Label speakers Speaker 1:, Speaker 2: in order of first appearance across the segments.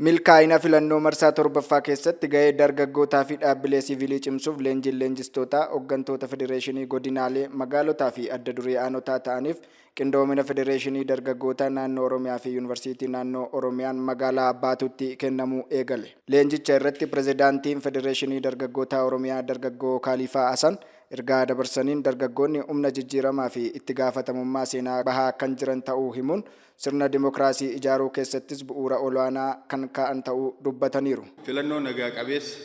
Speaker 1: Milkaa'ina filannoo marsaa 7ffaa keessatti gahee dargaggootaa fi dhaabbilee siivilii cimsuuf leenjiin leenjistootaa hoggantoota federeeshinii godinaalee, magaalotaa fi adda duree aanotaa ta'aniif qindoomina Federeeshinii Dargaggootaa Naannoo Oromiyaa fi Yuunivarsiitii Naannoo Oromiyaan magaalaa Baatuutti kennamuu eegale. Leenjicha irratti Pirezidaantiin Federeeshinii Dargaggootaa Oromiyaa Dargaggoo Kaaliifaa Hasan ergaa dabarsaniin dargaggoonni humna jijjiiramaa fi itti gaafatamummaa seenaa bahaa kan jiran ta'uu himuun sirna dimokiraasii ijaaruu keessattis bu'uura olaanaa kan kaa'an ta'uu dubbataniiru.
Speaker 2: Filannoo nagaa qabeessa,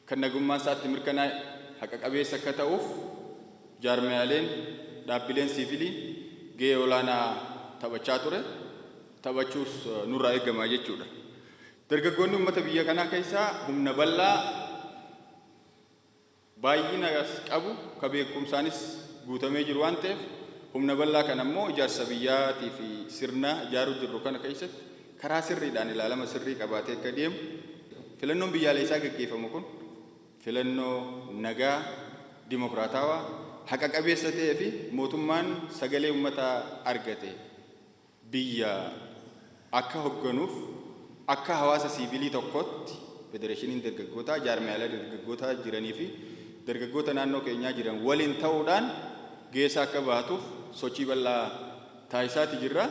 Speaker 2: kan nagummaan isaa itti mirkanaa'e, haqa qabeessa akka ta'uuf jaarmiyaaleen, dhaabbileen siivilii gahee olaanaa taphachaa ture, taphachuus nurraa eegama jechuudha. Dargaggoonni uummata biyya kanaa keessaa humna bal'aa baay'inas qabu, ka beekumsaanis guutamee jiru waan ta'eef, humna bal'aa kana immoo ijaarsa biyyaatii fi sirna ijaaruu jirru kana keessatti karaa sirriidhaan ilaalama sirrii qabaatee akka deemu, filannoon biyyaalessaa gaggeeffamu kun filannoo nagaa, dimokiraatawaa, haqa qabeessa ta'ee fi mootummaan sagalee uummataa argate biyya akka hogganuuf akka hawaasa siivilii tokkootti Federeeshiniin Dargaggootaa jaarmiyaalee dargaggootaa jiranii fi dargaggoota naannoo keenyaa jiran waliin ta'uudhaan geessaa akka baatuuf sochii bal'aa taasisaati jirra.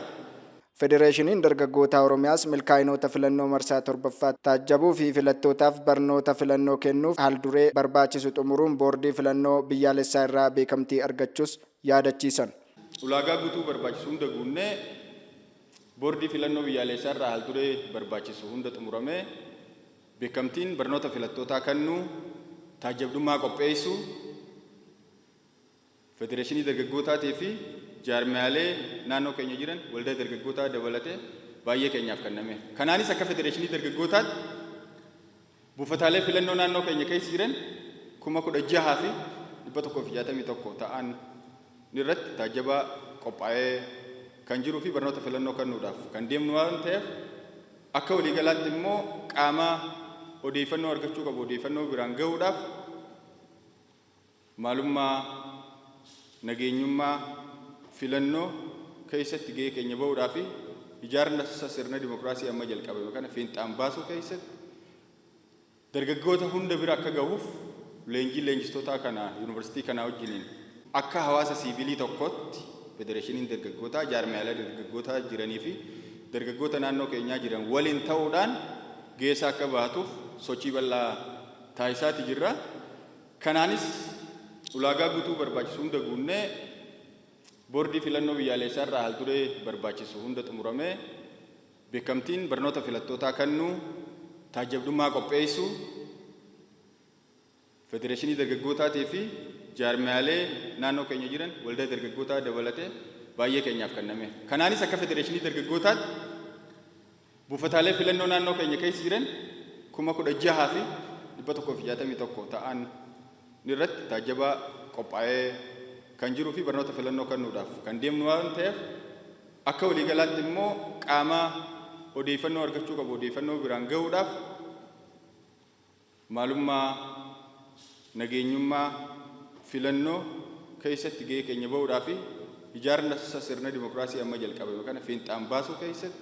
Speaker 1: Federeeshiniin Dargaggootaa Oromiyaas milkaa'inoota filannoo marsaa 7ffaa taajjabuu fi filattootaaf barnoota filannoo kennuuf haalduree barbaachisu xumuruun Boordii Filannoo Biyyaalessaa irraa beekamtii argachuus yaadachiisan.
Speaker 2: Ulaagaa guutuu barbaachisu hunda guunnee Boordii Filannoo Biyyaalessaa irraa haalduree barbaachisu hunda xumuramee beekamtiin barnoota filattootaa kennuu, taajjabdummaa qopheessuu, Federeeshinii Dargaggootaatii fi jaarmiyaalee naannoo keenya jiran waldaa dargaggootaa dabalatee baay'ee keenyaaf kennameera. Kanaanis akka Federeeshinii Dargaggootaatti buufataalee filannoo naannoo keenya keessa jiran 16,161 ta'an irratti taajjabaa qophaa'ee kan jiruu fi barnoota filannoo kennuudhaaf kan deemnu waan ta'eef, akka waliigalaatti immoo qaama odeeffannoo argachuu qabu odeeffannoo biraan gahuudhaaf maalummaa nageenyummaa filannoo keessatti gahee keenya bahuudhaa fi ijaarsa sirna dimokiraasii amma jalqabame kana fiinxaan baasuu keessatti dargaggoota hunda bira akka gahuuf leenjii leenjistootaa kana yuunivarsiitii kanaa wajjiniin akka hawaasa siivilii tokkootti Federeeshiniin Dargaggootaa jaarmiyaalee dargaggootaa jiranii fi dargaggoota naannoo keenyaa jiran waliin ta'uudhaan geessaa akka baatuuf sochii bal'aa taasisaati jirra. Kanaanis ulaagaa guutuu barbaachisu hunda guunnee Boordii Filannoo Biyyaalessaa irraa haalduree barbaachisu hunda xumuramee beekamtiin barnoota filattootaa kennuu, taajjabdummaa qopheessuu, Federeeshinii Dargaggootaatii fi jaarmiyaalee naannoo keenya jiran waldaa dargaggootaa dabalatee baay'ee keenyaaf kennameera. Kanaanis akka Federeeshinii Dargaggootaatti buufataalee filannoo naannoo keenya keessa jiran 16,161 ta'an irratti taajjabaa qophaa'ee kan jiruu fi barnoota filannoo kennuudhaaf kan deemnu waan ta'eef, akka waliigalaatti immoo qaama odeeffannoo argachuu qabu odeeffannoo biraan gahuudhaaf maalummaa nageenyummaa filannoo keessatti gahee keenya bahuudhaa fi ijaarsa sirna dimokiraasii amma jalqabame kana fiinxaan baasuu keessatti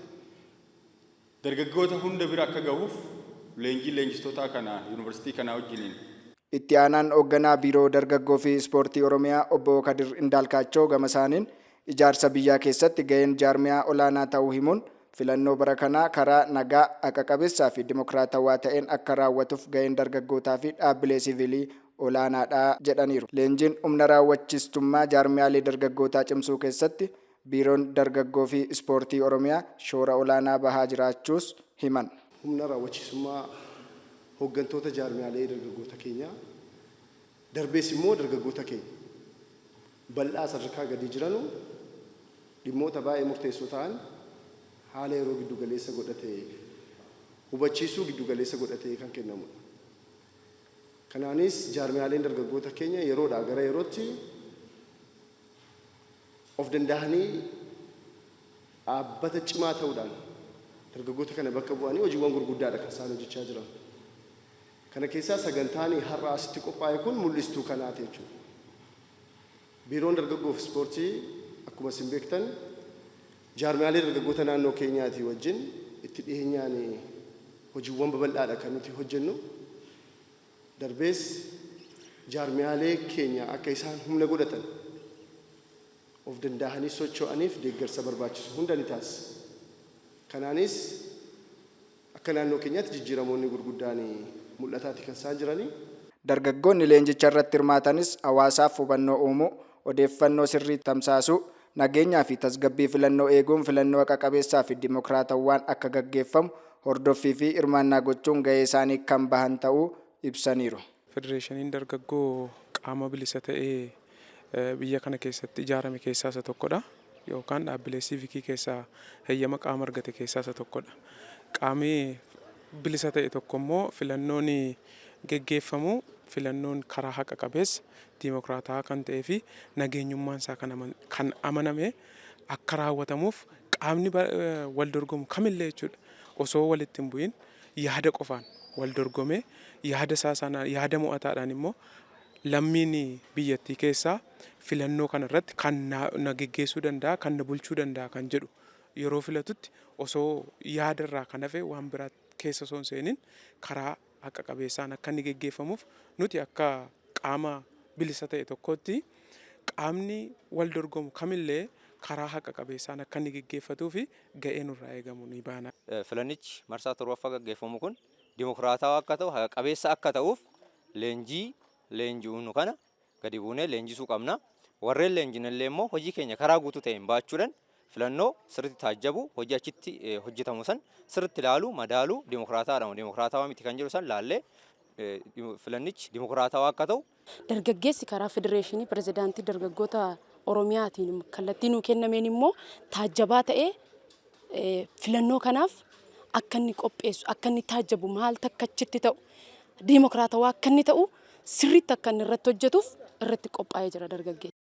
Speaker 2: dargaggoota hunda bira akka gahuuf leenjii leenjistootaa kana yuunivarsiitii kanaa wajjiniin.
Speaker 1: Itti aanaan hoogganaa Biiroo Dargaggoo fi Ispoortii Oromiyaa obbo Kadir Indaalkaachoo gama isaaniin ijaarsa biyyaa keessatti gaheen jaarmiyaa olaanaa ta'uu himuun filannoo bara kanaa karaa nagaa, haqa qabeessaa fi dimokiraatawaa ta'een akka raawwatuuf gaheen dargaggootaa fi dhaabbilee siivilii olaanaadha jedhaniiru. Leenjiin humna raawwachiistummaa jaarmiyaalee dargaggootaa cimsuu keessatti Biiroon Dargaggoo fi Ispoortii Oromiyaa shoora olaanaa bahaa jiraachuus himan.
Speaker 3: Humna raawwachiisummaa hooggantoota jaarmiyaalee dargaggoota keenyaa darbees immoo dargaggoota keenya bal'aa sadarkaa gadii jiranu dhimmoota baay'ee murteessoo ta'an haala yeroo giddu galeessa godhate hubachiisuu giddu galeessa godhatee kan kennamudha. Kanaanis jaarmiyaaleen dargaggoota keenya yeroodhaa gara yerootti of danda'anii dhaabbata cimaa ta'uudhaan dargaggoota kana bakka bu'anii hojiiwwan gurguddaadha kan isaan hojjechaa jiran. Kana keessaa sagantaan har'a asitti qophaa'e kun mul'istuu kanaati jechuudha. Biiroon Dargaggoof Ispoortii akkuma isin beektan jaarmiyaalee dargaggoota naannoo keenyaatii wajjin Itti dhiyeenyaan hojiiwwan babal'aadha kan nuti hojjennu. Darbees jaarmiyaalee keenya akka isaan humna godhatan of danda'anii socho'aniif deeggarsa barbaachisu hunda ni taasisa. Kanaanis akka naannoo keenyaatti jijjiiramoonni gurguddaan mul'ataati kan isaan jiranii.
Speaker 1: Dargaggoonni leenjicha irratti hirmaatanis hawaasaaf hubannoo uumuu, odeeffannoo sirrii tamsaasuu, nageenyaa fi tasgabbii filannoo eeguun filannoo haqa qabeessaa fi dimokiraatawaan akka gaggeeffamu hordoffii fi hirmaannaa gochuun gahee isaanii kan bahan ta'uu ibsaniiru.
Speaker 4: Federeeshiniin dargaggoo qaama bilisa ta'ee biyya kana keessatti ijaarame keessaa isa tokkodha. Yookaan dhaabbilee siivikii keessaa heyyama qaama argate keessaa isa tokkodha. Qaamni bilisa ta'e tokko immoo filannoon geggeeffamu filannoon karaa haqa qabeessa diimokiraataa kan ta'ee fi nageenyummaan isaa kan amaname akka raawwatamuuf qaamni wal dorgomu kamillee jechuudha osoo walitti hin bu'in yaada qofaan wal dorgomee yaada isaa sana yaada mo'ataadhaan immoo lammiin biyyattii keessaa filannoo kanarratti kan na geggeessuu danda'a, kan na bulchuu danda'a kan jedhu yeroo filatutti osoo yaadarraa kan hafe waan biraa keessa osoo hin seenin karaa haqa qabeessaan akka inni geggeeffamuuf nuti akka qaama bilisa ta'e tokkotti qaamni wal dorgomu kamillee karaa haqa qabeessaan akka inni geggeeffatuu fi ga'ee nurraa eegamu ni baana.
Speaker 5: Filannichi marsaa 7ffaa gaggeeffamu kun dimokiraatawaa akka ta'u, haqa qabeessa akka ta'uuf leenjii leenji'uunu kana gadi buunee leenjisuu qabna. Warreen leenjinallee immoo hojii keenya karaa guutuu ta'een baachuudhaan filannoo sirriitti taajjabuu, hojii achitti hojjetamu san sirriitti ilaaluu, madaaluu, dimokiraatawaadha moo dimokiraatawaa miti kan jedhu san laallee filannichi dimokiraatawaa akka ta'u.
Speaker 6: Dargaggeessi karaa Federeeshinii Pirezidaantii Dargaggoota Oromiyaatiin kallattii nuu kennameen immoo taajjabaa ta'ee filannoo kanaaf akka inni qopheessu, akka inni taajjabu, maaltu akka achitti ta'u, diimokiraatawaa akka inni ta'u sirriitti akka inni irratti hojjetuuf irratti qophaa'ee jira dargaggeessi.